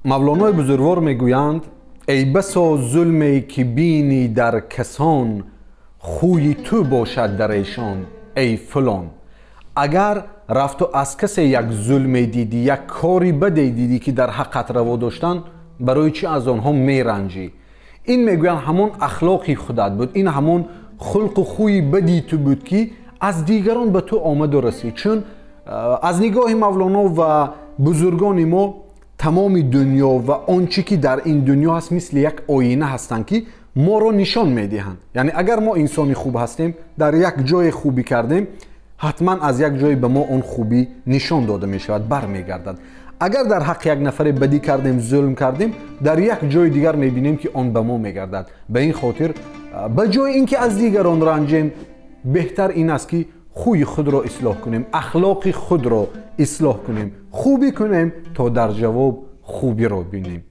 Мавлонои бузургвор мегӯянд: эй басо зулме ки бинӣ дар касон, хӯи ту бошад дар эшон, эй фулон. Агар рафту аз касе як зулме дидӣ, як кори баде дидӣ, ки дар ҳаққат раво доштанд, барои чӣ аз онҳо меранҷӣ? Ин, мегӯянд, ҳамон ахлоқи худат буд, ин ҳамон хулқу хӯи бади ту буд, ки аз дигарон ба ту омаду расид. Чун аз нигоҳи Мавлоно ва бузургони мо тамоми дунё ва он чӣ ки дар ин дунё ҳаст, мисли як оина ҳастанд, ки моро нишон медиҳанд. Яъне агар мо инсони хуб ҳастем, дар як ҷое хубӣ кардем, ҳатман аз як ҷое ба мо он хубӣ нишон дода мешавад, бармегардад. Агар дар ҳаққи як нафаре бадӣ кардем, зулм кардем, дар як ҷои дигар мебинем, ки он ба мо мегардад. Ба ин хотир, ба ҷои ин ки аз дигарон ранҷем, беҳтар ин аст, ки хӯи худро ислоҳ кунем, ахлоқи худро ислоҳ кунем, хубӣ кунем, то дар ҷавоб хубиро бинем.